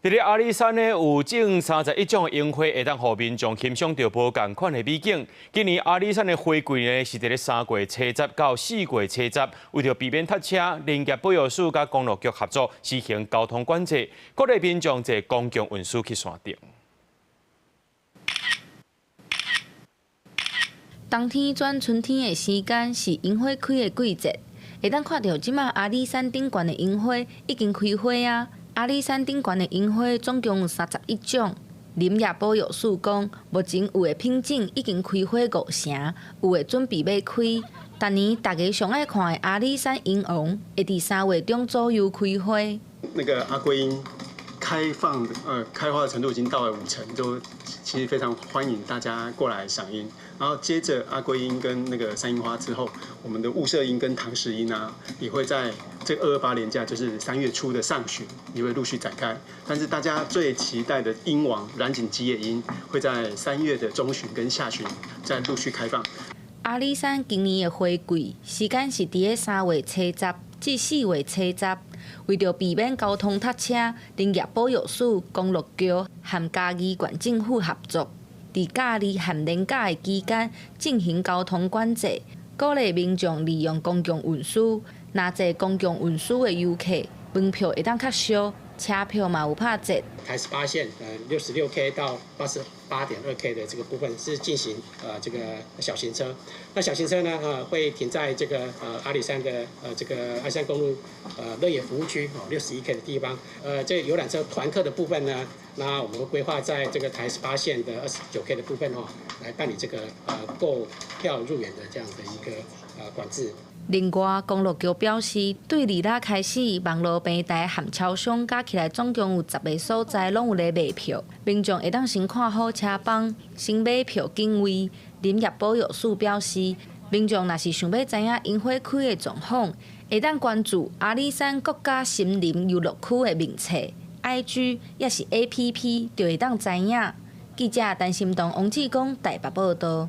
佇咧阿里山呢，有種31種櫻花，會當予民眾欣賞著無仝款的美景。今年阿里山的花季呢，是佇咧3月初十到4月初十，為著避免塞車，林業保育署佮公路局合作實行交通管制，鼓勵民眾坐公共運輸去山頂。冬天轉春天的時間是櫻花開的季節，會當看著這馬阿里山頂懸的櫻花已經開花啊！阿里山頂懸的櫻花總共有31種。林業保育署講，目前有的品種已經開花五成，有的準備欲開。逐年大家上愛看的阿里山櫻王，會佇3月中左右開花。那個阿龜櫻開放，開花的程度已經到了五成，都其實非常歡迎大家過來賞櫻。然後接着阿龜櫻跟那個山櫻花之後，我們的霧社櫻跟唐石櫻啊，也會在這個228連假，就是3月初的上旬，也會陸續展開。但是大家最期待的櫻王藍頸吉野櫻，會在3月的中旬跟下旬再陸續開放。阿里山今年的花季時間是佇咧3月初十至4月初十，為著避免交通塞車，林業保育署、公路局和嘉義縣政府合作，佇假日和連假的期間進行交通管制，鼓勵民眾利用公共運輸。若坐公共運輸的遊客，門票會當較俗，車票嘛有拍折。台十八線66K 到88.2K 的這個部分是進行這個小型車，那小型車呢會停在這個阿里山的這個阿里山公路樂野服務區哦61K 的地方，這遊覽車團客的部分呢，那我們會規劃在這個台十八線的29K 的部分哦，來辦理這個購票入園的這樣的一個管制。另外，公路局表示，對二六開始，網路平台和超商加起來總共有10個所在攏有咧賣票，民眾會當先看好車班，先買票進位。林業保育署表示，民眾若是想欲知影櫻花開的狀況，會當關注阿里山國家森林遊樂區的面冊、IG 抑是 APP，就會當知影。記者陳心東、王志剛台北報導。